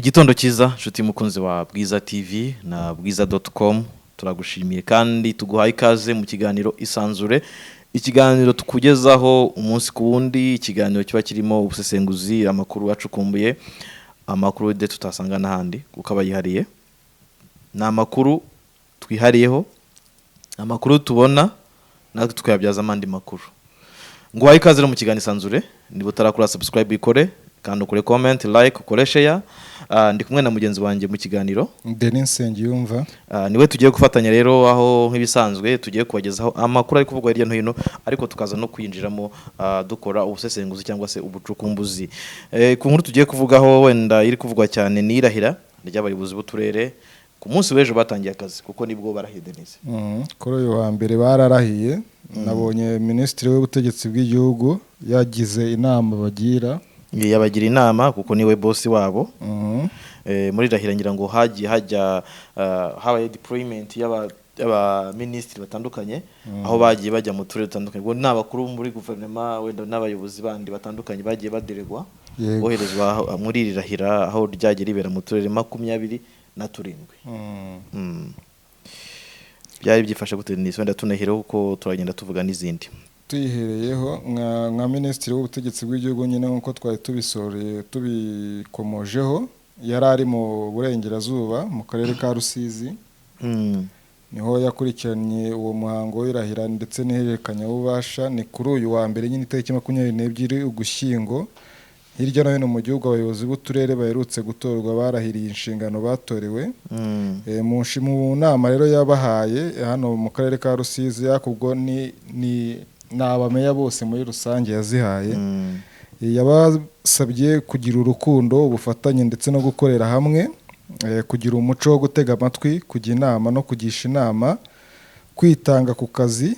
Igitondo cyiza, nshuti mukunzi wa Bwiza TV na bwiza.com. Turagushimiye kandi tuguhaye ikaze mu kiganiro Isanzure, ikiganiro tukugezaho umunsi ku wundi, ikiganiro kiba kirimo ubusesenguzi, amakuru acukumbuye, amakuru de tutasanga n'ahandi kuko aba yihariye. Ni amakuru twihariyeho, amakuru tubona natwe tukayabyazamo andi makuru. Nguhaye ikaze rero mu kiganiro Isanzure. Niba utarakora subscribe, ikore, kandi ukore comment, like, ukore share. Ndi kumwe na mugenzi wanjye mu kiganiro. Denis Nsengiyumva. Niwe tugiye gufatanya rero, aho nk'ibisanzwe tugiye kubagezaho amakuru ari kuvugwa hirya no hino, ariko tukaza no kwinjiramo, dukora ubusesenguzi cyangwa se ubucukumbuzi. Ku nkuru tugiye kuvugaho, wenda iri kuvugwa cyane, ni irahira ry'abayobozi b'uturere. Ku munsi w'ejo batangiye akazi, kuko nibwo barahiye, Denise. Kuri uyu wa mbere bararahiye. Nabonye Minisitiri w'Ubutegetsi bw'Igihugu yagize inama bagira. Yabagira inama kuko niwe boss wabo. Muri rahira ngira ngo hagiye hajya, habaye deployment y'abaminisitiri batandukanye, aho bagiye bajya mu turere dutandukanye. Ubwo ni abakuru muri guverinoma, wenda n'abayobozi bandi batandukanye bagiye baderegwa, boherezwa muri iri rahira, aho ryagiye ribera mu turere 27. Byari byifashe gute nisi? Wenda tunahireho kuko turagenda tuvuga n'izindi. Tuyihereyeho nka Minisitiri w'Ubutegetsi bw'Igihugu nyine, nk'uko twari tubisoreye tubikomojeho, yari ari mu Burengerazuba, mu karere ka Rusizi. Niho yakurikiranye uwo muhango w'irahira ndetse n'ihererekanyabubasha. Ni kuri uyu wa mbere nyine, itariki 22 Ugushyingo. Hirya no hino mu gihugu, abayobozi b'uturere baherutse gutorwa barahiriye inshingano batorewe. Mu nama rero yabahaye hano mu karere ka Rusizi, ariko ubwo ni abameya bose muri rusange yazihaye. Yabasabye kugira urukundo, ubufatanye ndetse no gukorera hamwe, kugira umuco wo gutega amatwi, kujya inama no kugisha inama, kwitanga ku kazi.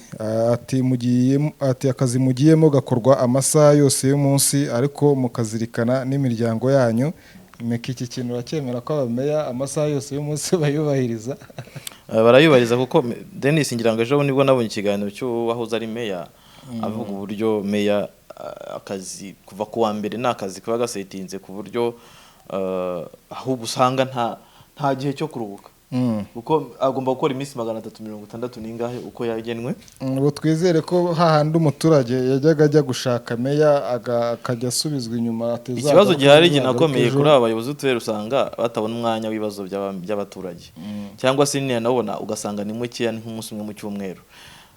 Ati mugiye, ati akazi mugiyemo gakorwa amasaha yose y'umunsi, ariko mukazirikana n'imiryango yanyu. Meka, iki kintu uracyemera ko abameya amasaha yose y'umunsi bayubahiriza? Barayubahiriza kuko Denis, ngira ngo ejo nibwo nabonye ikiganiro cy'uwahoze ari meya avuga uburyo meya, akazi kuva ku wa mbere ni akazi kaba gasetinze, ku buryo ahubwo usanga nta gihe cyo kuruhuka, kuko agomba gukora iminsi 360 n'ingahe uko yagenwe. Ubu twizere ko hahandi umuturage yajyaga ajya gushaka meya akajya asubizwa inyuma ati Ikibazo "Uzagaruke, gihari uzagaruke ginakomeye ejo." kuri aba bayobozi b'uturere, usanga batabona umwanya w'ibibazo by'abaturage, cyangwa se ntiyanawubona, ugasanga ni mukeya, ni nk'umunsi umwe mu cyumweru.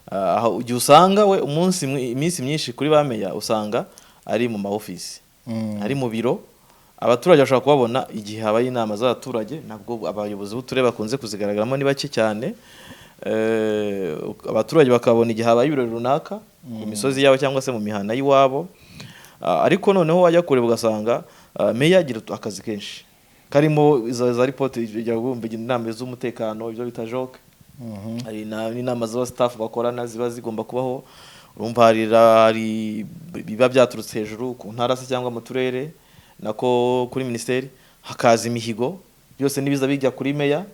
Aho igihe usanga we umunsi iminsi myinshi kuri ba meya usanga ari mu ma office, ari mu biro. Abaturage bashobora kubabona igihe habaye inama z'abaturage, ntabwo abayobozi b'uturere bakunze kuzigaragaramo, ni bake cyane. Abaturage bakabona igihe habaye ibirori runaka ku misozi yabo cyangwa se mu mihana y'iwabo. Ariko noneho wajya kureba ugasanga, meya agira akazi kenshi karimo za ripoti, ijya bumva inama z'umutekano, ibyo bita JOC. Hari n'inama z'aba staff bakorana ziba zigomba kubaho. Urumva hari biba byaturutse hejuru ku ntara se cyangwa mu turere, nako kuri minisiteri, hakaza imihigo, byose nibiza bijya kuri meya.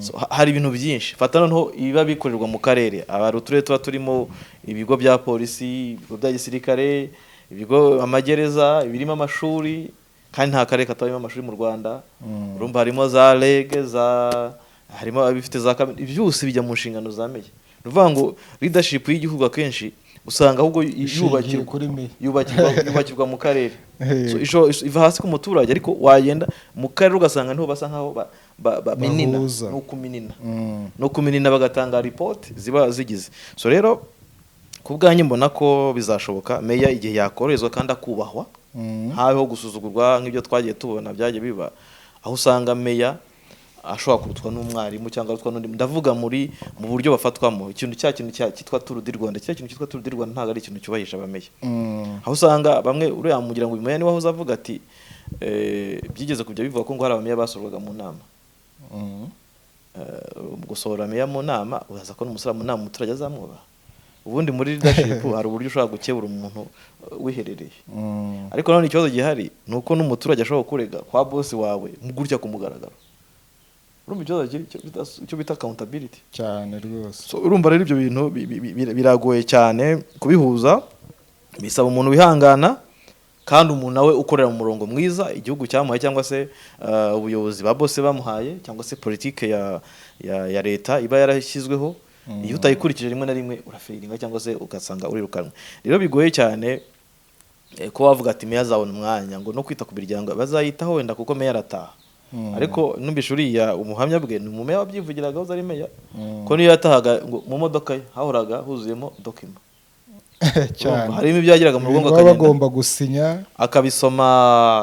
So, hari ibintu byinshi. Fata noneho ibiba bikorerwa mu karere. Aba hari uturere tuba turimo ibigo bya polisi, ibigo bya gisirikare, ibigo, amagereza, ibirimo amashuri, kandi nta karere katabamo amashuri mu Rwanda. Urumva harimo za REG, za harimo abifite za kaminuza, byose bijya mu nshingano za meya. Ni ukuvuga ngo leadership y'igihugu akenshi usanga ahubwo Ishingiye yubakirwa kuri meya. yubakirwa mu karere. So, iva hasi ku muturage, ariko wagenda mu karere ugasanga niho basa nkaho baminina. Bahuza. No kuminina, no kuminina, bagatanga report ziba zigize. So rero ku bwanjye mbona ko bizashoboka, meya igihe yakoroherezwa kandi akubahwa, habeho gusuzugurwa nk'ibyo twagiye tubona byagiye biba, aho usanga meya ashobora kurutwa n'umwarimu cyangwa arutwa n'undi. Ndavuga mu buryo bafatwamo, ikintu cya kintu cyitwa Tour du Rwanda. Cya kintu cyitwa Tour du Rwanda ntabwo ari ikintu cyubahisha abameya, aho usanga bamwe uriya mugira ngo uyu meya niwe wahoze avuga ati, byigeze kujya bivuga ko ngo hari abameya basurwaga mu nama. Gusohora meya mu nama, uraza ko n'umusore mu nama umuturage azamwubaha. Ubundi muri leadership hari uburyo ushobora gukebura umuntu, wiherereye. Ariko none ikibazo gihari ni uko n'umuturage ashobora kurega kwa boss wawe gutya ku mugaragaro. Urumva ikibazo kiri icyo bita accountability. Cyane rwose. So, urumva rero ibyo bintu biragoye cyane kubihuza, bisaba umuntu wihangana. Kandi umuntu nawe ukorera mu murongo mwiza igihugu cyamuhaye, cyangwa se ubuyobozi ba bose bamuhaye, cyangwa se politike ya leta iba yarashyizweho, iyo utayikurikije rimwe na rimwe urafailinga cyangwa se ugasanga urirukanwe. Rero bigoye cyane ko wavuga ati meya azabona umwanya ngo no kwita ku miryango bazayitaho wenda kuko meya arataha. Ariko numvishe uriya umuhamya bwe, ni umumeya wabyivugiraga wahoze ari meya, ko niyo yatahaga ngo mu modoka ye hahoraga huzuyemo document. Cyane. Harimo ibyo yageraga mu rugo ngo Ibintu baba akagenda bagomba gusinya. akabisoma,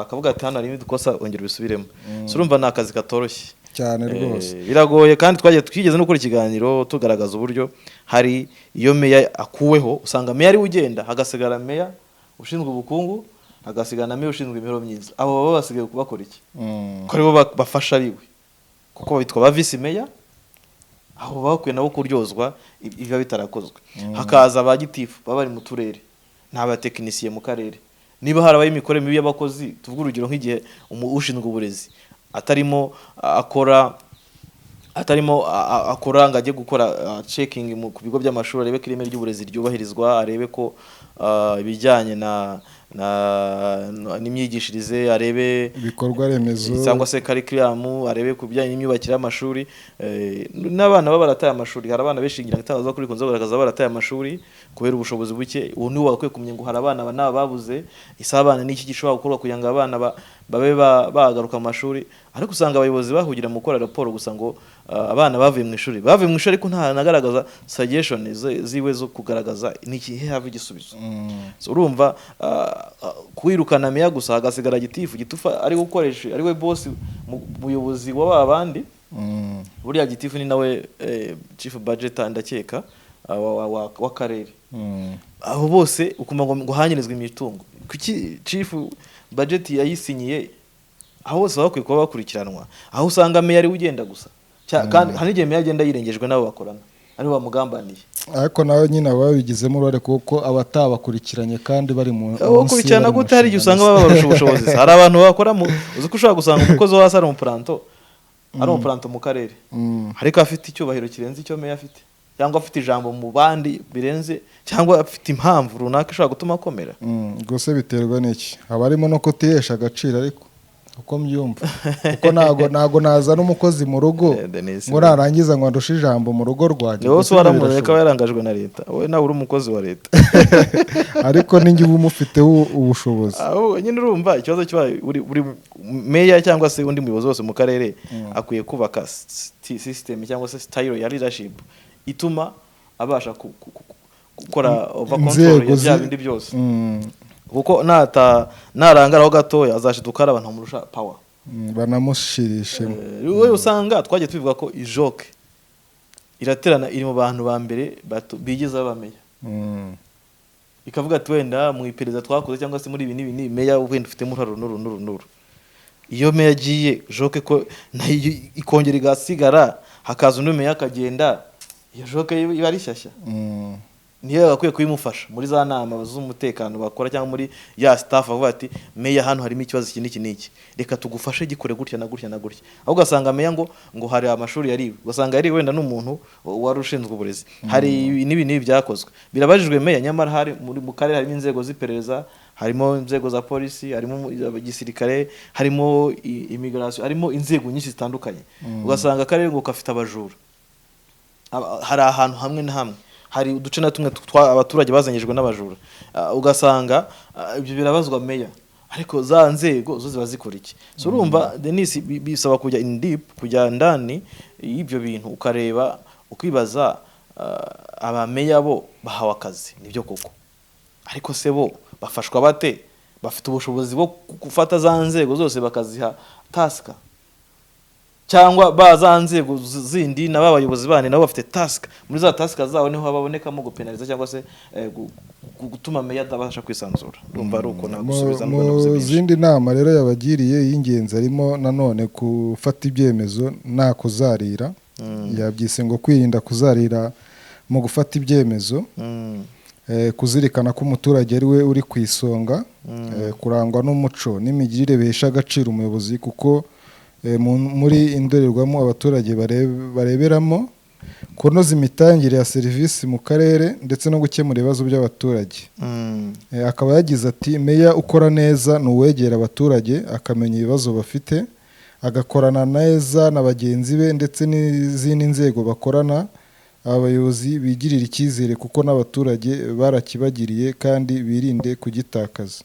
akavuga ati: "Hano harimo udukosa, ongera ubisubiremo." So urumva ni akazi katoroshye. Cyane rwose. Biragoye, kandi twagiye twigeze no gukora ikiganiro tugaragaza uburyo hari iyo meya akuweho, usanga meya ariwe ugenda, hagasigara meya ushinzwe ubukungu, hagasigara na meya ushinzwe imibereho myiza. Abo baba basigaye bakora iki, ko aribo bafasha biwe, kuko bitwa ba visi meya? Aho baba bakwiye nabo kuryozwa ibiba bitarakozwe. Hakaza ba gitifu baba bari mu turere, ni abatekinisiye mu karere. Niba harabaye imikorere mibi y'abakozi, tuvuge urugero nk'igihe ushinzwe uburezi atarimo akora, atarimo akora ngo ajye gukora checking ku bigo by'amashuri, arebe ko ireme ry'uburezi ryubahirizwa, arebe ko ibijyanye na n'imyigishirize, arebe ibikorwa remezo cyangwa se curriculum, arebe ku bijyanye n'imyubakire y'amashuri, n'abana baba barataye amashuri. Hari abana benshi, ngira ngo itangazamakuru rikunze kugaragaza, barataye amashuri kubera ubushobozi buke. Ubu niwe wakwiye kumenya ngo hari abana aba n'aba babuze ese, abana n'iki gishobora gukorwa kugira ngo abana babe bagaruka mu mashuri. Ariko usanga abayobozi bahugira mu gukora raporo gusa ngo abana bavuye mu ishuri, bavuye mu ishuri, ariko nta nagaragaza suggestion ziwe zo kugaragaza ni ikihe hava igisubizo. So, urumva kwirukana meya gusa, hagasigara gitifu, gitifu ari gukoresha, ari we boss muyobozi wa ba bandi. Buriya gitifu ni nawe chief budget, ndakeka, w'akarere. Abo bose ukumva ngo hanyirizwe imitungo, kuki chief budget yayisinyiye? Aho bose baba bakwiye kuba bakurikiranwa. Aho usanga meya ari we ugenda gusa. Kandi hari n'igihe meya agenda yirengejwe n'abo bakorana, aribo bamugambaniye. Ariko nawe nyine aba babigizemo uruhare, kuko aba atabakurikiranye kandi bari mu Abo munsi, kurikirana bari mu gute? Hari igihe usanga nshingano ze. baba barusha ubushobozi. Hari abantu bakora mu, uzi ko ushobora gusanga umukozi wo hasi ari umupuranto, ari umupuranto mu karere, ariko afite icyubahiro kirenze icyo meya afite, cyangwa afite ijambo mu bandi birenze, cyangwa afite impamvu runaka ishobora gutuma akomera. Gusa biterwa n'iki? Haba harimo no kutihesha agaciro, ariko uko mbyumva, kuko ntago nazana umukozi mu rugo Denis, ngo narangiza ngo andushe ijambo mu rugo rwanjye. Ni wowe Gusa se waramureka? birashoboka. Aba yarangajwe na leta, wowe nawe uri umukozi wa leta. Ariko ninjye uba umufiteho ubushobozi. Aho nyine urumva ikibazo kiba, buri meya cyangwa se undi muyobozi wose mu karere akwiye kubaka system cyangwa se style ya leadership ituma abasha gukora over control ya bya bindi byose, kuko narangaraho gatoya azashiduka hari abantu bamurusha power. Banamushirishemo. Wowe usanga twagiye tubivuga ko ijoke iraterana, iri mu bantu ba mbere bigeze bameya, ikavuga ati: "Wenda mu iperereza twakoze cyangwa se muri ibi n'ibi n'ibi, meya wenda ufitemo uruhare n'uru n'uru n'uru." Iyo meya agiye, joke ko nayo ikongera igasigara, hakaza undi meya akagenda, iyo joke iba ari shyashya. Niyo yagakwiye kubimufasha muri za nama z'umutekano bakora, cyangwa muri ya staff, bavuga ati: "Meya, hano harimo ikibazo iki n'iki n'iki, reka tugufashe gikore gutya na gutya na gutya." Aho ugasanga meya ngo hari amashuri yariwe, ugasanga yariwe wenda n'umuntu wari ushinzwe uburezi, hari ibi n'ibi n'ibi byakozwe, birabajijwe meya, nyamara hari muri mu karere harimo inzego z'iperereza, harimo inzego za polisi, harimo igisirikare, harimo immigration, harimo inzego nyinshi zitandukanye. Ugasanga akarere ngo gafite abajura. Hari ahantu hamwe na hamwe hari uduce na tumwe abaturage bazanyijwe n'abajura. Ugasanga ibyo birabazwa meya, ariko za nzego zo ziba zikora iki? So urumva Denis, bisaba kujya in deep, kujya ndani y'ibyo bintu, ukareba, ukibaza: abameya bo bahawe akazi nibyo koko, ariko se bo bafashwa bate? Bafite ubushobozi bwo gufata za nzego zose bakaziha task, cyangwa ba za nzego zindi na ba bayobozi bandi nabo bafite task? Muri za task zabo niho habonekamo gupenaliza cyangwa se gutuma meya atabasha kwisanzura. Ndumva ari uko nagusubiza, Mu nubwo navuze byinshi. zindi nama rero yabagiriye y'ingenzi, harimo nanone gufata ibyemezo nta kuzarira. Yabyise ngo kwirinda kuzarira mu gufata ibyemezo, kuzirikana ko umuturage ari we uri ku isonga, kurangwa n'umuco n'imigirire bihesha agaciro umuyobozi, kuko muri indorerwamo abaturage bareberamo. Kunoza imitangire ya serivisi mu karere ndetse no gukemura ibibazo by'abaturage. Akaba yagize ati: "Meya ukora neza ni uwegera abaturage, akamenya ibibazo bafite, agakorana neza na bagenzi be ndetse n'izindi nzego bakorana. Aba bayobozi bigirira icyizere kuko n'abaturage barakibagiriye, kandi birinde kugitakaza."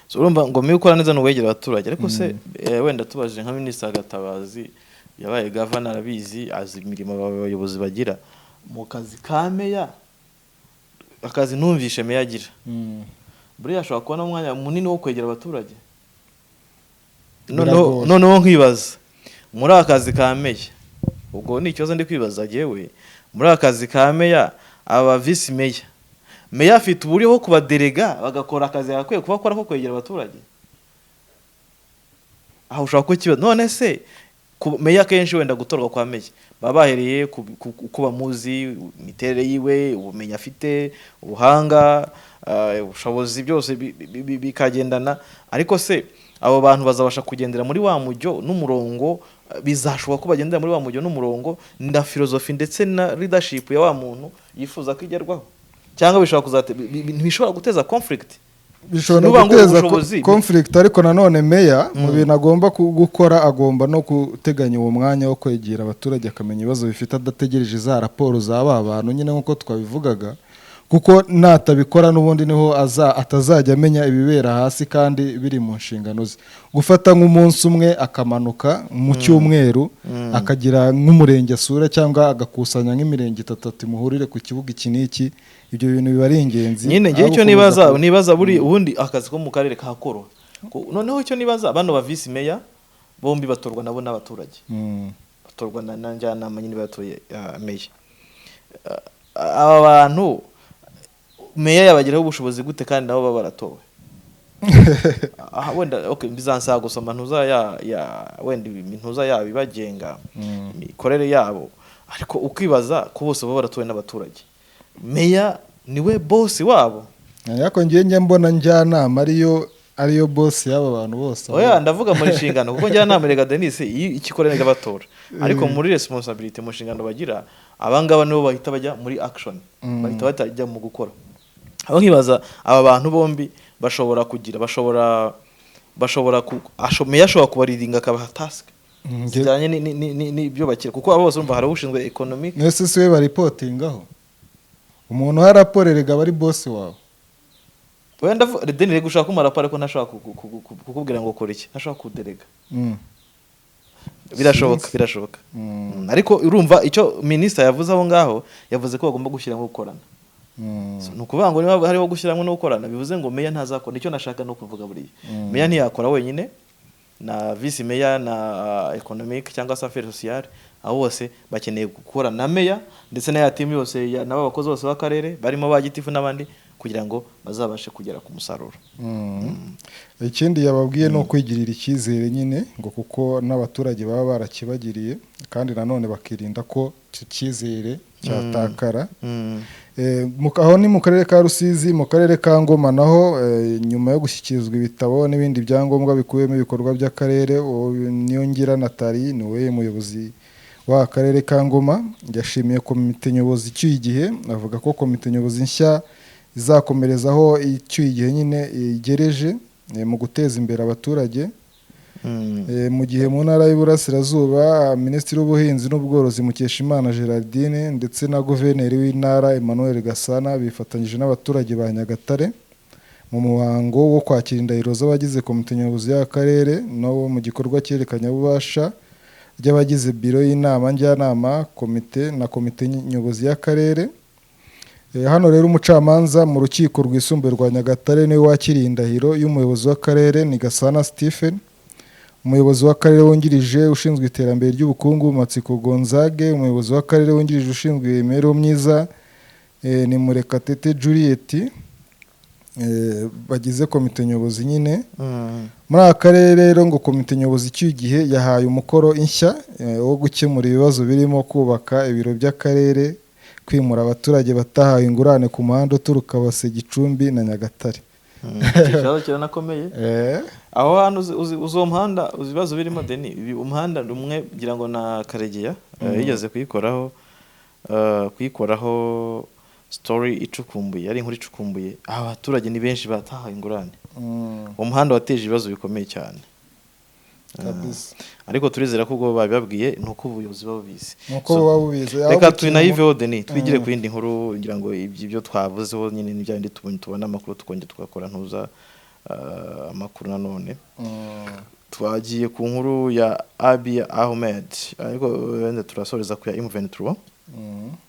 So, urumva ngo meya ukora neza ni uwegera abaturage. Ariko se wenda tubajije nka Minisitiri Gatabazi, yabaye gavana, arabizi, azi imirimo aba bayobozi bagira mu kazi ka meya. Akazi numvishe meya agira, buriya ashobora kubona umwanya munini wo kwegera abaturage? Noneho Biragoye. Noneho nkibaza muri aka kazi ka meya, ubwo ni ikibazo ndi kwibaza jyewe, muri aka kazi ka meya, aba visi meya, meya afite uburyo bwo kubaderega bagakora akazi gakwiye kuba akora ko kwegera abaturage? Aho ushobora kukibaza. None se meya akenshi wenda gutorwa kwa meya baba bahereye uko bamuzi, imiterere yiwe, ubumenyi afite, ubuhanga, ubushobozi, byose bikagendana. Ariko se abo bantu bazabasha kugendera muri wa mujyo n'umurongo? Bizashoboka ko bagendera muri wa mujyo n'umurongo na filozofi ndetse na leadership ya wa muntu yifuza ko igerwaho, cyangwa bishobora ntibishobora guteza conflict? Bishobora Nuvuga ngo guteza ubushobozi- conflict, ariko nanone meya mu bintu agomba gukora, agomba no guteganya uwo mwanya wo kwegera abaturage, akamenya ibibazo bifite, adategereje za raporo za ba bantu nyine nk'uko twabivugaga, kuko natabikora n'ubundi niho atazajya amenya ibibera hasi kandi biri mu nshingano ze. Gufata nk'umunsi umwe akamanuka mu cyumweru, akagira nk'umurenge asura, cyangwa agakusanya nk'imirenge itatu, ati: "Muhurire ku kibuga iki n'iki." Ibyo bintu biba ari ingenzi. Nyine ngewe Aho icyo gukomeza nibaza, nibaza buri ubundi akazi ko mu karere kakoroha. Noneho icyo nibaza, bano ba visi meya bombi batorwa nabo n'abaturage, batorwa na njyanama nyine batoye meya. Aba bantu meya yabageraho ubushobozi gute kandi nabo baba baratowe? Aha wenda, okay, bizansaba gusoma ntuza ya wenda ntuza yabo ibagenga, imikorere yabo. Ariko ukibaza ko bose baba baratowe n'abaturage, meya niwe boss wabo. Ariko ngewe njya mbona njyanama ariyo boss y'aba bantu bose. Oya, ndavuga muri nshingano, kuko njyanama rega Denis iyo ikikora neza batora, ariko muri responsibility, mu nshingano bagira, abangaba nibo bahita bajya muri action, bahita batajya mu gukora. Aho nkibaza, aba bantu bombi bashobora kugira bashobora meya ashobora kubaridinga, akabaha task zijyanye n'ibyo bakira, kuko abo bose urumva hari ushinzwe economic. Mwese si we baripotingaho? Umuntu uha raporo erega aba ari boss wawe. Wenda Denis rega ushaka kumara raporo, ariko ntashobora kukubwira ngo kora iki, ntashobora kuderega. Birashoboka, birashoboka. Ariko urumva icyo minisita yavuze aho ngaho, yavuze ko bagomba gushyiramo gukorana. So, ni ukuvuga ngo niba hariho gushyiramo no gukorana, bivuze ngo meya ntazakora. Icyo nashaka no kuvuga, buriya meya ntiyakora wenyine, na visi meya na economic cyangwa se affaires sociales, abo bose bakeneye gukora na meya ndetse na ya team yose n'abo bakozi bose b'akarere barimo ba gitifu n'abandi, kugira ngo bazabashe kugera ku musaruro. Ikindi yababwiye ni ukwigirira icyizere nyine, ngo kuko n'abaturage baba barakibagiriye, kandi nanone bakirinda ko icyo cyizere cyatakara. Aho ni mu karere ka Rusizi. Mu karere ka Ngoma naho, nyuma yo gushyikirizwa ibitabo n'ibindi byangombwa bikubiyemo ibikorwa by'akarere, uwo Niyongira Nathalie ni we muyobozi w'aka karere ka Ngoma, yashimiye komite nyobozi icyuye igihe, avuga ko komite nyobozi nshya izakomerezaho icyuye igihe nyine igereje mu guteza imbere abaturage. Mu gihe mu ntara y'Iburasirazuba, Minisitiri w'Ubuhinzi n'Ubworozi Mukeshimana Gerardine ndetse na Guverineri w'intara Emmanuel Gasana bifatanyije n'abaturage ba Nyagatare mu muhango wo kwakira indahiro z'abagize komite nyobozi y'akarere no mu gikorwa cyerekanyabubasha ry'abagize biro y'inama njyanama, komite na komite nyobozi y'akarere. Hano rero umucamanza mu rukiko rwisumbuye rwa Nyagatare niwe wakiriye indahiro y'umuyobozi w'akarere, ni Gasana Stephen. Umuyobozi w'akarere wungirije ushinzwe iterambere ry'ubukungu, Matsiko Gonzague, umuyobozi w'akarere wungirije ushinzwe imibereho myiza, ni Murekatete Juliet, bagize komite nyobozi nyine. Muri aka karere rero, ngo komite nyobozi icyuye igihe yahaye umukoro inshya wo gukemura ibibazo birimo kubaka ibiro by'akarere, kwimura abaturage batahawe ingurane ku muhanda uturuka Base, Gicumbi na Nyagatare. Icyo kibazo kiranakomeye. Aho hantu uzi uwo muhanda, uzi ibibazo birimo, Deni? Ibi umuhanda umwe ngira ngo na Karegeya yigeze kuyikoraho. kuyikoraho story icukumbuye, ari inkuru icukumbuye. Aba baturage ni benshi batahawe ingurane. Uwo muhanda wateje ibibazo bikomeye cyane. Kabisa. Ariko turizera ko ubwo babibabwiye ni uko ubuyobozi buba bubizi. Nuko So, buba bubizi. Aho reka gukina tunayiveho, Deni, twigire ku yindi nkuru. Ngira ngo ibyo twavuzeho nyine ni bya bindi tubona amakuru, tukongera tugakora ntuza amakuru nanone. Twagiye ku nkuru ya Abiy Ahmed, ariko wenda turasoreza ku ya M23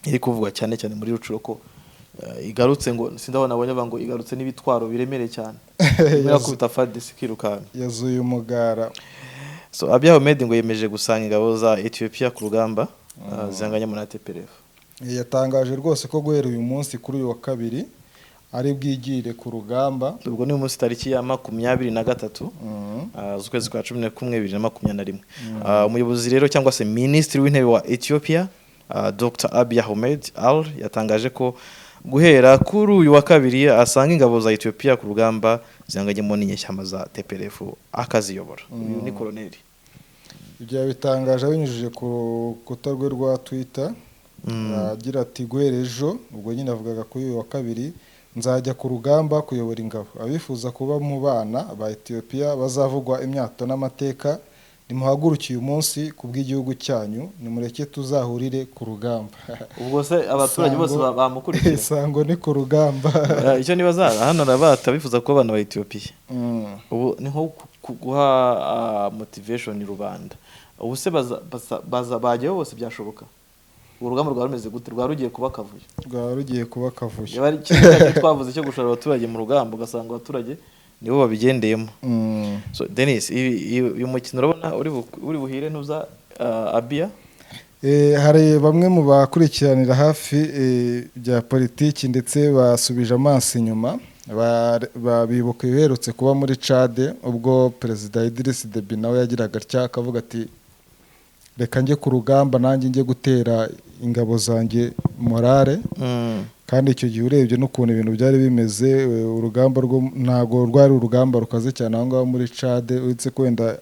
iri kuvugwa cyane cyane muri Rucuro ko igarutse, ngo sindabona nabonye bavuga ngo igarutse n'ibitwaro biremereye cyane, irakubita FARDC ikirukanka. Yazuye umugara. So Abiy Ahmed ngo yemeje gusanga ingabo za Ethiopia ku rugamba zihanganye na TPLF. Yatangaje rwose ko guhera uyu munsi, kuri uyu wa kabiri, ari bwigire ku rugamba. Ubwo ni umunsi tariki ya 23 z'ukwezi kwa 11 2021. Umuyobozi rero cyangwa se minisitiri w'intebe wa Ethiopia, Dr Abiy Ahmed Al, yatangaje ko guhera kuri uyu wa kabiri asanga ingabo za Ethiopia ku rugamba zihanganyemo n'inyeshyamba za TPLF, akaziyobora. Uyu ni koloneli. Ibyo yabitangaje abinyujije ku rukuta rwe rwa Twitter, agira ati: "Guhera ejo," ubwo nyine avugaga kuri uyu wa kabiri, "nzajya ku rugamba kuyobora ingabo. Abifuza kuba mu bana ba Ethiopia bazavugwa imyato n'amateka, nimuhaguruke uyu munsi ku bw'igihugu cyanyu, nimureke tuzahurire ku rugamba." Ubwo se abaturage bose bamukurikira? Isango ni ku rugamba. Icyo nibaza hano, arabata bifuza kuba abana ba Ethiopia. Ubu ni nko guha motivation rubanda. Ubu se baza bajyayo bose? Byashoboka? Urugamba rwaba rumeze gute? Rwaba rugiye kuba akavuyo. Rwaba rugiye kuba akavuyo. Yaba ari kimwe cya twavuze cyo gushora abaturage mu rugamba, ugasanga abaturage nibo babigendeyemo. So Denis, uyu mukino urabona uri buhire ntuza Abiya? Hari bamwe mu bakurikiranira hafi bya politiki ndetse basubije amaso inyuma, bibuka ibiherutse kuba muri Chad, ubwo Perezida Idriss Deby nawe yagiraga atya akavuga ati: "Reka njye ku rugamba, nanjye njye gutera ingabo zanjye morale." Kandi icyo gihe urebye n'ukuntu ibintu byari bimeze, urugamba rwo ntabwo rwari urugamba rukaze cyane aho ngaho muri Chad, uretse ko wenda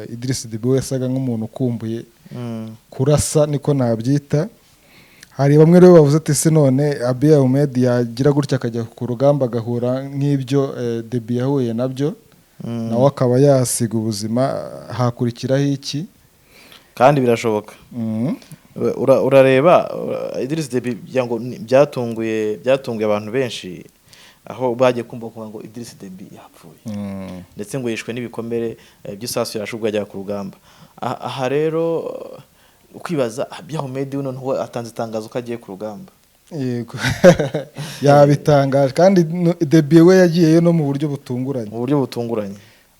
Idriss Deby we yasaga nk'umuntu ukumbuye kurasa, niko nabyita. Hari bamwe rero bavuze ati: "Se none Abiy Ahmed yagira gutya akajya ku rugamba, agahura nk'ibyo Deby yahuye nabyo, nawe akaba yasiga ubuzima, hakurikiraho iki?" Kandi birashoboka. Urareba Idriss Deby bya ngo byatunguye abantu benshi, aho bagiye kumva kuvuga ngo Idriss Deby yapfuye, ndetse ngo yishwe n'ibikomere by'isasu yarashe ubwo yajyaga ku rugamba. Aha rero ukibaza Abiy Ahmed we noneho atanze itangazo ko agiye ku rugamba. Yego, yabitangaje, kandi Deby we yagiyeyo no mu buryo butunguranye. Mu buryo butunguranye.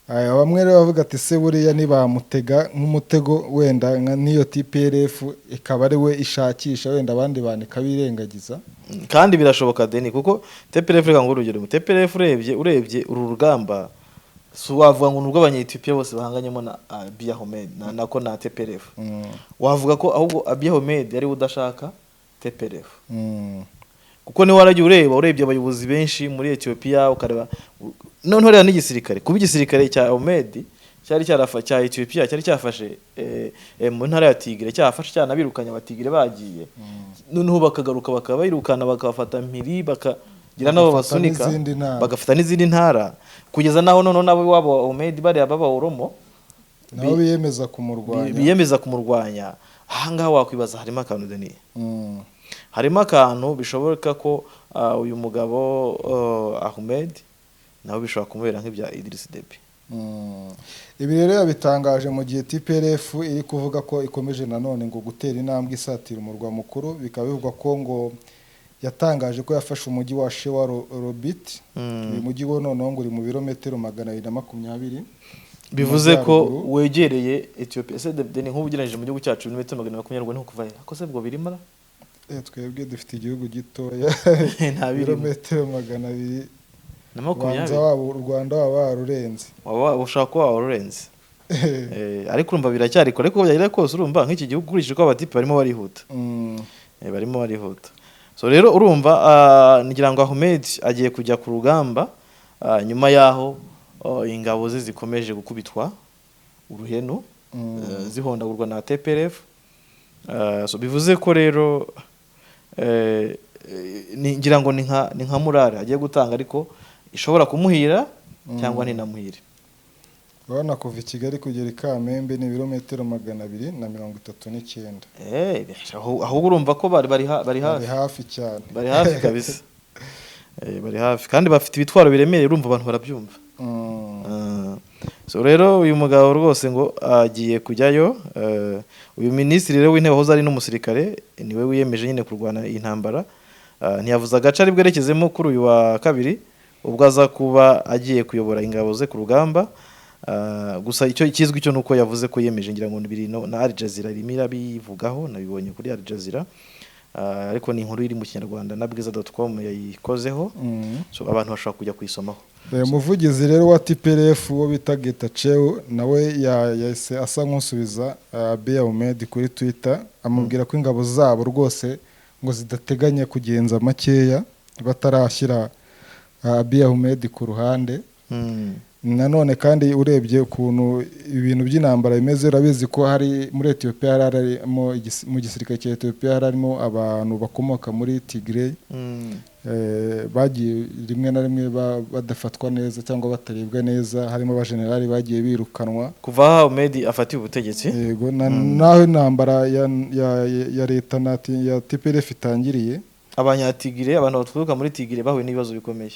Aya, bamwe rero bavuga ati: "Se buriya ntibamutega nk'umutego, wenda nka n'iyo TPLF ikaba ari we ishakisha, wenda abandi bantu ikabirengagiza?" Kandi birashoboka, Deni, kuko TPLF, reka ngo urugero, TPLF urebye uru rugamba, si wavuga ngo ni urw'Abanyetiyopiya bose bahanganyemo na Abiy Ahmed nako na TPLF. Wavuga ko ahubwo Abiy Ahmed ari we udashaka TPLF, kuko niwe waragiye ureba, urebye abayobozi benshi muri Ethiopia, ukareba noneho reba n'igisirikare, kuba igisirikare cya Ahmed cyari cyarafa cya Ethiopia cyari cyafashe mu ntara ya Tigre, cyafashe cyanabirukanye Abatigre bagiye, noneho bakagaruka bakaba bayirukana, bakabafata mpiri, bakagira nabo Bagafata basunika n'izindi ntara. Bagafata n'izindi ntara, kugeza naho noneho nabo iwabo Ahmed bariya baba Oromo nabo biyemeza kumurwanya. Biyemeza kumurwanya. Ahangaha wakwibaza, harimo akantu, Denis. Harimo akantu bishoboka ko uyu mugabo Ahmed nawe bishobora kumubera nk'ibya Idriss Deby. Ibi rero yabitangaje mu gihe TPLF iri kuvuga ko ikomeje nanone ngo gutera intambwe isatira umurwa mukuru. Bikaba bivugwa ko ngo yatangaje ko yafashe umujyi wa Shewa Robit. Uyu mujyi wo noneho ngo uri mu birometero 220 Bivuze ko majyaruguru. wegereye Ethiopia. Ese Denis, nk'ubu ugereranyije mu gihugu cyacu, ibirometero 220 ni kuva he? Ako se bwo birimo ra? Twebwe dufite igihugu gitoya. Nta birimo. Ibirometero 200 na ubanza makumyabiri. Waba u Rwanda waba warurenze. Waba ushobora kuba warurenze. Ariko urumva biracyari kure, ariko byagera kose urumva nk'iki gihugu, ukurikije uko abatipe barimo barihuta. Barimo barihuta. So rero urumva ngira ngo Ahmed agiye kujya ku rugamba nyuma yaho ingabo ze zikomeje gukubitwa uruhenu, zihondagurwa na TPLF. So bivuze ko rero ngira ngo ni nka murare agiye gutanga, ariko ishobora kumuhira cyangwa ntinamuhire. Urabona, kuva i Kigali kugera i Kamembe ni ibirometero 239. Ahubwo urumva ko bari bari hafi. Hafi cyane. Bari hafi kabisa. Bari hafi kandi bafite ibitwaro biremereye, urumva abantu barabyumva. So rero uyu mugabo rwose ngo agiye kujyayo. Uyu minisitiri rero w'intebe wahoze ari n'umusirikare niwe wiyemeje nyine kurwana iyi ntambara. Ntiyavuze agace ari bwerekezemo kuri uyu wa kabiri ubwo aza kuba agiye kuyobora ingabo ze ku rugamba. Gusa icyo ikizwi cyo nuko yavuze ko yemeje, ngira ngo biri na Al Jazeera irimo irabivugaho, nabibonye kuri Al Jazeera. Ariko ni inkuru iri mu Kinyarwanda na bwiza.com yayikozeho. So abantu bashobora kujya kuyisomaho. Umuvugizi rero wa TPLF uwo bita Getachew nawe yahise asa nk'usubiza Abiy Ahmed kuri Twitter, amubwira ko ingabo zabo rwose ngo zidateganya kugenza makeya batarashyira Abiy Ahmed ku ruhande. Nanone kandi urebye ukuntu ibintu by'intambara bimeze, urabizi ko hari muri Ethiopia hari harimo mu gisirikare cya Ethiopia hari harimo abantu bakomoka muri Tigray. Bagiye rimwe na rimwe badafatwa neza cyangwa batarebwa neza, harimo abajenerali bagiye birukanwa. Kuva aho Ahmed afatiye ubutegetsi. Yego, naho intambara ya leta ya TPLF itangiriye. Abanyatigire, abantu baturuka muri Tigire bahuye n'ibibazo bikomeye.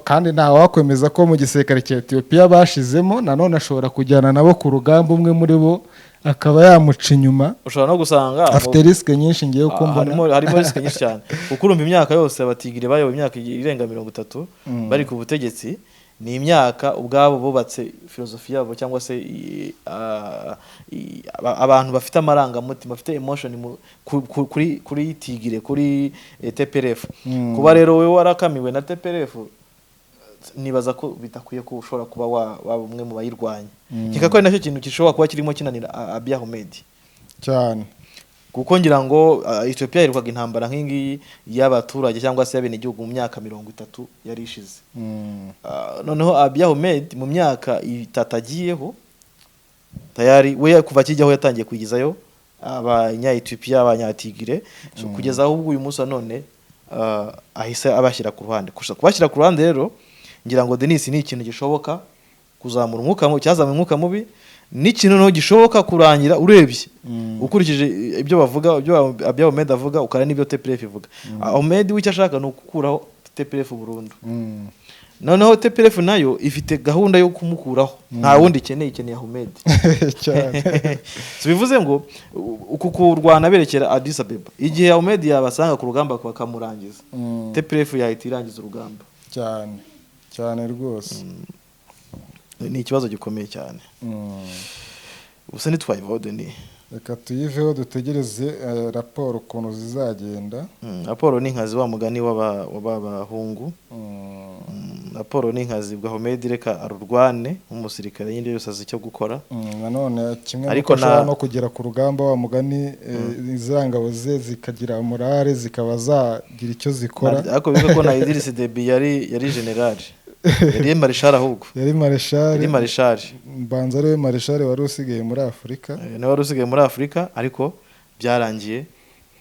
Kandi nta wakwemeza ko mu gisirikare cya Ethiopia bashizemo, nanone ashobora kujyana nabo ku rugamba, umwe muri bo akaba yamuca inyuma. Ushobora no gusanga afite risque nyinshi ngewe uko mbona. Harimo risque nyinshi cyane, kuko urumva imyaka yose abatigire bayoboye, imyaka irenga 30 bari ku butegetsi, ni imyaka ubwabo bubatse filozofi yabo cyangwa se abantu bafite amarangamutima, bafite emotion kuri Tigire, kuri TPLF. Kuba rero wowe warakamiwe na TPLF, nibaza ko bidakwiye ko ushobora kuba waba umwe mu bayirwanya. Nkeka ko ari nacyo kintu gishobora kuba kirimo kinanira Abiy Ahmed. Cyane. Kuko ngira ngo Ethiopia yirukaga intambara nk'ingiyi y'abaturage cyangwa se y'abenegihugu mu myaka 30 yari ishize. Noneho Abiy Ahmed mu myaka 3 agiyeho, tayari we kuva akijyaho yatangiye kwigizayo abanya-Ethiopia, abanyatigire. So, kugeza aho ubwo uyu munsi wa none ahise abashyira ku ruhande. Gusa kubashyira ku ruhande rero, ngira ngo Denis, ni ikintu gishoboka kuzamura umwuka mubi, cyazamuye umwuka mubi, n'ikintu noneho gishoboka kurangira urebye ukurikije ibyo bavuga, ibyo Abiy Ahmed avuga, ukara n'ibyo TPLF ivuga. Ahmed we icyo ashaka ni ukukuraho TPLF burundu. Noneho TPLF nayo ifite gahunda yo kumukuraho, nta wundi ikeneye, ikeneye Ahmed. Cyane. So bivuze ngo uku kurwana berekera Addis Abeba, igihe Ahmed yabasanga ku rugamba bakamurangiza, TPLF yahita irangiza urugamba. Cyane cyane rwose. Ni ikibazo gikomeye cyane. Gusa ntitwayivaho, Denis. Reka tuyiveho, dutegereze raporo ukuntu zizagenda. Raporo ni inkazi, wa mugani w'aba bahungu. Raporo ni inkazi. Bwa Ahmed reka arurwane nk'umusirikare nyine yose azi icyo gukora. Nanone kimwe Ariko nuko ashobora no kugera ku rugamba, wa mugani, ziriya ngabo ze zikagira morale, zikaba zagira icyo zikora. Ariko bivuga ko na Idriss Deby yari general, yari marshal ahubwo. Yari mareshali. Yari marshal. Mbanza ariwe mareshali wari usigaye muri Afurika. Niwe wari usigaye muri Afurika, ariko byarangiye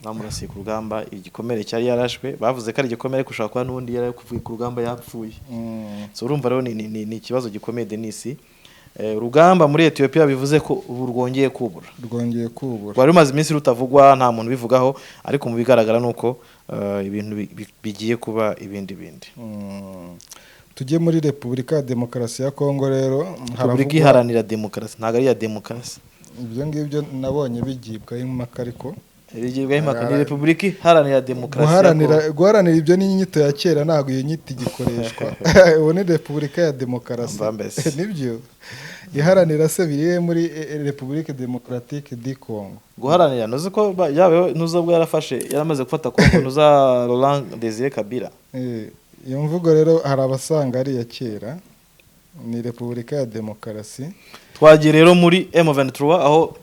bamurasiye ku rugamba, igikomere cyari yarashwe, bavuze ko ari igikomere, ariko ushobora kuba n'ubundi yari kuvuye ku rugamba yapfuye. So urumva rero ni ikibazo gikomeye, Denis. Urugamba muri Ethiopia bivuze ko ubu rwongeye kubura. Rwongeye kubura. Rwari rumaze iminsi rutavugwa, nta muntu ubivugaho, ariko mu bigaragara ni uko ibintu bigiye kuba ibindi bindi. Tujye muri Repubulika ya Demokarasi ya Kongo rero. Repubulika Iharanira Demokarasi, ntabwo ari iya demokarasi. Ibyo ngibyo nabonye bigibwaho impaka, ariko Bigibwaho impaka, ni Repubulika Iharanira Demokarasi ya guharanira Kongo. Guharanira ibyo ni inyito ya kera, ntabwo iyo nyito igikoreshwa. Ubu ni Repubulika ya Demokarasi. Mva mbese. Nibyo, iharanira se birihe muri République Démocratique du Congo? Guharanira, ntuzi ko yaba ntuzi ubwo yarafashe, yaramaze gufata Kongo, ntuza Laurent Desire Kabila. Iyo mvugo rero hari abasanga ari iya kera, ni Repubulika ya Demokarasi. Twagiye rero muri M23, aho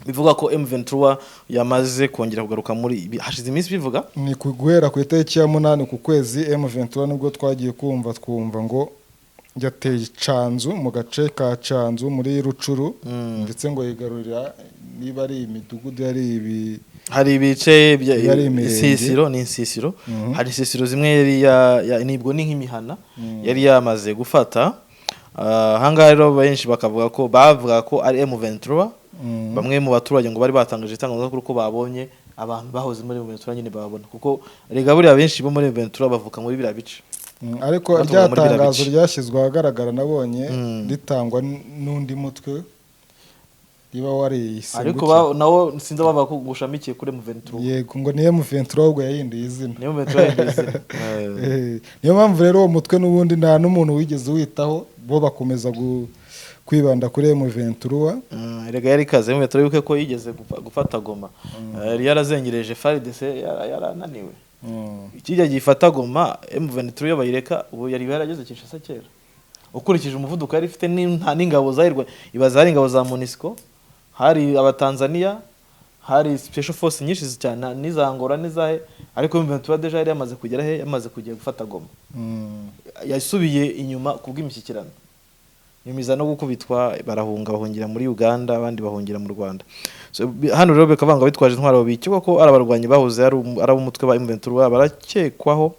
bivuga ko M23 yamaze kongera kugaruka muri, hashize iminsi bivuga. Ni guhera ku itariki ya 8 ku kwezi, M23 nibwo twagiye kumva twumva ngo yateye Canzu, mu gace ka Canzu muri Rucuru, ndetse ngo yigarurira niba ari imidugudu yari ibi. Hari ibice Yari imirenge. Insisiro ni insisiro. Hari insisiro zimwe yari nibwo ni nk'imihana yari yamaze gufata. Ahangaha rero benshi bakavuga ko bavuga ko ari M23. Bamwe mu baturage ngo bari batangaje itangazamakuru ko babonye abantu bahoze muri M23 nyine babona, kuko rega buriya benshi bo muri M23 bavuka muri biriya bice. Ariko Baturuka rya muri biriya tangazo bice. ryashyizwe ahagaragara nabonye ritangwa n'undi mutwe riba wariyise Ariko gutya. Nawo sinzi bavuga ko gushamikiye kuri M23. Yego, ngo ni M23 ahubwo yahinduye izina. Ni M23 yahinduye izina. Niyo mpamvu rero uwo mutwe n'ubundi nta n'umuntu wigeze witaho, bo bakomeza kwibanda kuri M23. Erega yari ikaze M23, yuko ko yigeze gufata Goma. Yari yarazengereje FARDC, yarananiwe. Ikijya gifata Goma, M23 iyo bayireka ubu yari yarageze Kinshasa kera, ukurikije umuvuduko yari ifite n'ingabo zahirwa. Ibaza, hari ingabo za MONUSCO, hari abatanzania, hari special force nyinshi cyane n'iza Angola n'izahe, ariko M23 déjà yari yamaze kugera he? Yamaze kujya gufata Goma. Yasubiye inyuma kubw'imishyikirano, nyuma iza no gukubitwa, barahunga, bahungira muri Uganda, abandi bahungira mu Rwanda. So, hano rero bikavuga ngo bitwaje intwaro bikekwa ko ari abarwanyi bahoze ari ab'umutwe wa M23 barakekwaho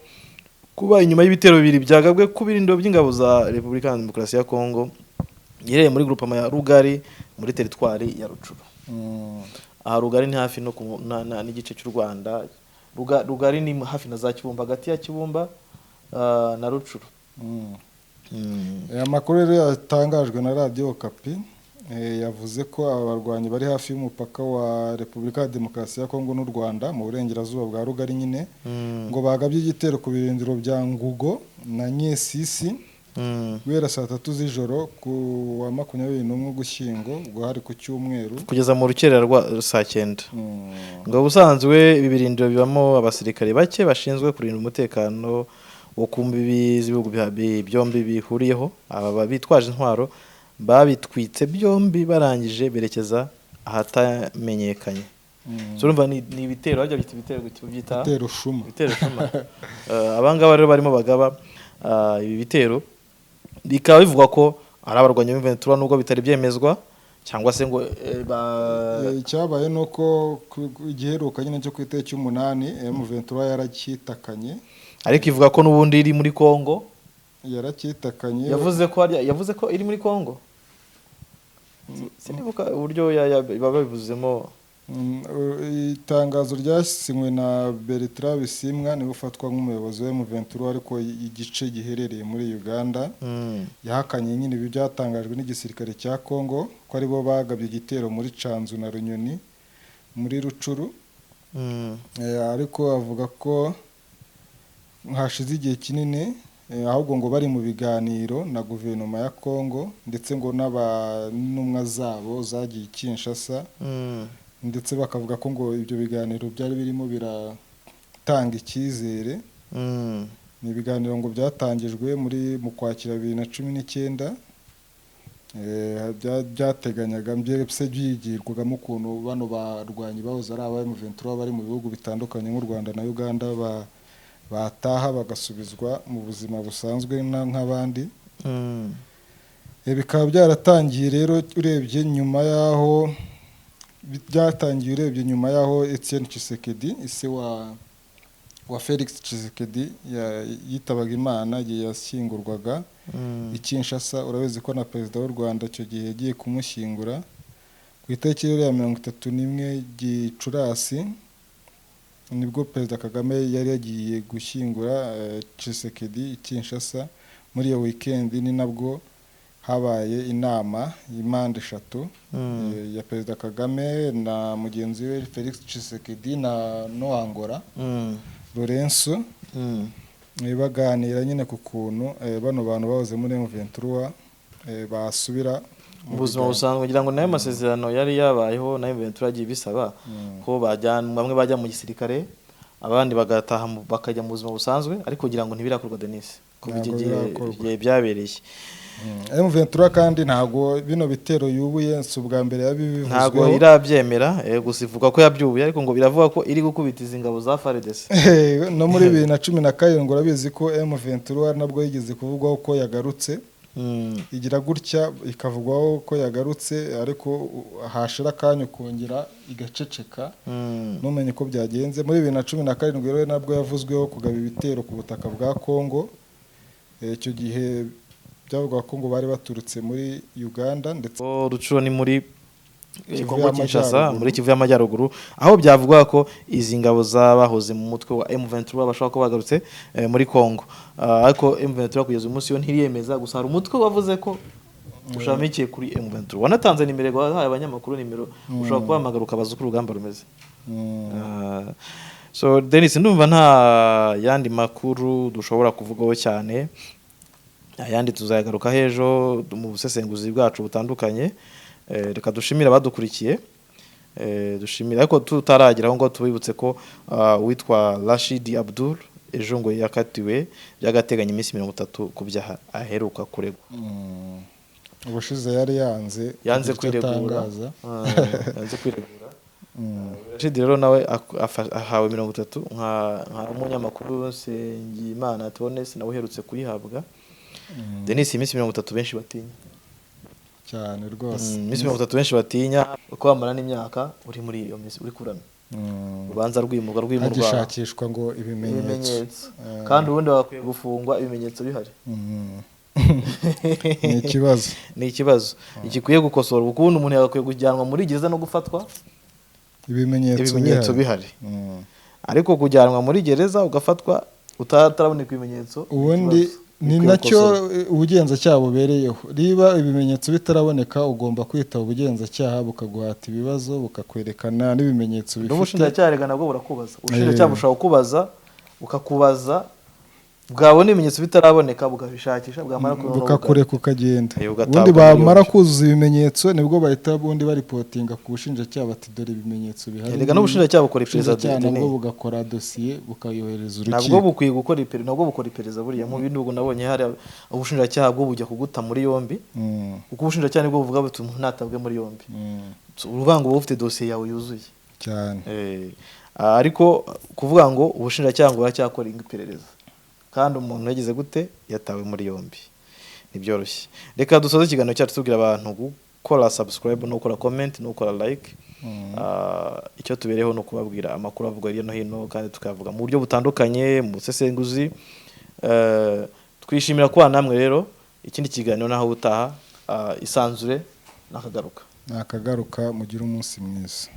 kuba inyuma y'ibitero bibiri byagabwe ku birindiro by'ingabo za Repubulika ya Demokarasi ya Kongo giherereye muri groupement ya Rugari muri teritwari ya Rucuru. Aha Rugari ni hafi no n'igice cy'u Rwanda. Rugari ni hafi na za Kibumba, hagati ya Kibumba na Rucuru. Aya makuru rero yatangajwe na Radiyo Okapi, yavuze ko aba barwanyi bari hafi y'umupaka wa Repubulika ya Demokarasi ya Kongo n'u Rwanda mu burengerazuba bwa Rugari nyine, ngo bagabye igitero ku birindiro bya Ngugo na Nyesisi guhera saa 3 z'ijoro ku wa 21 Ugushyingo, ubwo hari ku cyumweru, kugeza mu rukerera rwa saa 9. Ngo ubusanzwe ibi birindiro bibamo abasirikare bake bashinzwe kurinda umutekano wo ku mbibi z'ibihugu byombi bihuriyeho. Aba bitwaje intwaro babitwitse byombi, barangije berekeza ahatamenyekanye. So urumva ni ibitero bajya byita ibitero gute? Byita Ibitero shuma. Ibitero shuma. Abangaba rero barimo bagaba ibi bitero, bikaba bivugwa ko ari abarwanyi b'M23 nubwo bitari byemezwa cyangwa se ngo Icyabaye ni uko igiheruka nyine cyo ku itariki 8 M23 yaracyitakanye. Ariko ivuga ko n'ubundi iri muri Kongo. Yaracyitakanye. Yavuze ko iri muri Kongo. Sinibuka uburyo baba babivuzemo. Itangazo ryasinywe na Bertrand Bisimwa, niwe ufatwa nk'umuyobozi wa M23 ariko igice giherereye muri Uganda, yahakanye nyine ibi byatangajwe n'igisirikare cya Congo ko aribo bagabye igitero muri Canzu na Runyoni muri Rucuru. Ariko avuga ko hashize igihe kinini, ahubwo ngo bari mu biganiro na guverinoma ya Congo, ndetse ngo n'intumwa zabo zagiye i Kinshasa, ndetse bakavuga ko ngo ibyo biganiro byari birimo biratanga icyizere. Ni ibiganiro ngo byatangijwe mu Kwakira 2019, byateganyaga mbese byigirwagamo ukuntu bano barwanyi bahoze ari aba M23 bari mu bihugu bitandukanye nk'u Rwanda na Uganda bataha bagasubizwa mu buzima busanzwe nk'abandi. Bikaba byaratangiye rero urebye nyuma y'aho byatangiye, urebye nyuma y'aho Etienne Tshisekedi, ise wa Felix Tshisekedi, yitabaga Imana igihe yashyingurwaga i Kinshasa. Urabizi ko na perezida w'u Rwanda icyo gihe yagiye kumushyingura ku itariki rero ya 31 Gicurasi, nibwo perezida Kagame yari yagiye gushyingura Tshisekedi i Kinshasa. Muri iyo weekend ni nabwo habaye inama y'impande eshatu, ya perezida Kagame na mugenzi we Felix Tshisekedi na Noangora Lorenzo, baganira nyine ku kuntu bano bantu bahoze muri M23 basubira mu buzima busanzwe. Ngira ngo nayo masezerano yari yabayeho na M23 yagiye bisaba ko bajyana, bamwe bajya mu gisirikare, abandi bagataha bakajya mu buzima busanzwe, ariko kugira ngo ntibirakorwa, Denis, kuva icyo Ntabwo gihe birakorwa. igihe byabereye. M23 kandi ntabwo bino bitero yubuye, si ubwa mbere Ntabwo yabivuzweho. irabyemera, gusa ivuga ko yabyubuye, ariko ngo biravuga ko iri gukubita izi ngabo za FARDC. No muri 2017 urabizi ko M23 nabwo yigeze kuvugwaho ko yagarutse. Igira gutya ikavugwaho ko yagarutse, ariko hashira akanya ukongera igaceceka, ntumenye uko byagenze. Muri 2017 rero nabwo yavuzweho kugaba ibitero ku butaka bwa Kongo. Icyo gihe byavugwaga ko ngo bari baturutse muri Uganda ndetse Rucuro ni muri Kivu Kongo Kinshasa, y'Amajyaruguru. Muri Kivu y'Amajyaruguru, aho byavugwa ko izi ngabo zabahoze mu mutwe wa M23 bashobora kuba bagarutse muri Kongo. Ariko M23 kugeza uyu munsi yo ntiriyemeza. Gusa hari umutwe wavuze ko ushamikiye kuri M23, wanatanze nimero, wahaye abanyamakuru nimero ushobora kubahamagara ukabaza uko urugamba rumeze. So Denis, ndumva nta yandi makuru dushobora kuvugaho cyane, ayandi tuzayagaruka ejo mu busesenguzi bwacu butandukanye. Reka dushimire abadukurikiye. Dushimire, ariko tutarageraho ngo tubibutse ko uwitwa Rashid Abdul ejo ngo yakatiwe by'agateganyo iminsi 30 ku byaha aheruka kuregwa. Ubushize yari yanze Yanze kugira icyo kwiregura. atangaza. Yanze kwiregura. Rashid rero nawe ahawe 30 nka umunyamakuru Nsengimana Theoneste nawe uherutse kuyihabwa. Denis, iminsi 30 benshi batinya. Cyane rwose. Iminsi 30 benshi batinya, uko wamara n'imyaka uri muri iyo minsi uri kuramya, urubanza rwimurwa rwimurwa, hagishakishwa ngo ibimenyetso. Ibimenyetso, kandi ubundi bakwiye gufungwa ibimenyetso bihari. Ni ikibazo. Ni ikibazo gikwiye gukosorwa, kuko ubundi umuntu yagakwiye kujyanwa muri gereza no gufatwa ibimenyetso ibimenyetso bihari. Bihari, ariko kujyanwa muri gereza ugafatwa utaraboneka ibimenyetso ni Ubundi ikibazo. ni Bikwiye nacyo gukosorwa. Ubugenzacyaha bubereyeho. Niba ibimenyetso bitaraboneka, ugomba kwitaba ubugenzacyaha bukaguhata ibibazo, bukakwerekana n'ibimenyetso bifite. N'ubushinjacyaha rega nabwo burakubaza. Ubushinjacyaha bushobora kukubaza, bukakubaza, bwabona ibimenyetso bitaraboneka bukabishakisha, bwamara kubona Bukakureka ukagenda. Ugatabwa Ubundi muri bamara yombi. kuzuza ibimenyetso, nibwo bahita ubundi baripotinga ku bushinjacyaha bati: "Dore ibimenyetso bihari." Erega n'ubushinjacyaha bukora iperereza. Ubushinjacyaha Denis. nabwo bugakora dosiye, bukayohereza Nabwo urukiko. bukwiye gukora iperereza, nabwo bukora iperereza. Buriya mu bindi ubwo nabonye hari ubushinjacyaha bwo bujya kuguta muri yombi, kuko ubushinjacyaha nibwo buvuga buti: "Umuntu natabwe muri yombi." So, uruvuga ngo uba ufite dosiye yawe yuzuye. Cyane. Ariko kuvuga ngo ubushinjacyaha ngo buracyakora iperereza kandi umuntu yagize gute, yatawe muri yombi, ntibyoroshye. Reka dusoze ikiganiro cyacu tubwira abantu gukora subscribe no gukora comment no gukora like. Icyo tubereho ni ukubabwira amakuru avugwa hirya no hino, kandi tukayavuga mu buryo butandukanye mu busesenguzi. Twishimira kubana namwe rero. Ikindi kiganiro naho ubutaha. Isanzure nakagaruka. Nakagaruka, mugire umunsi mwiza.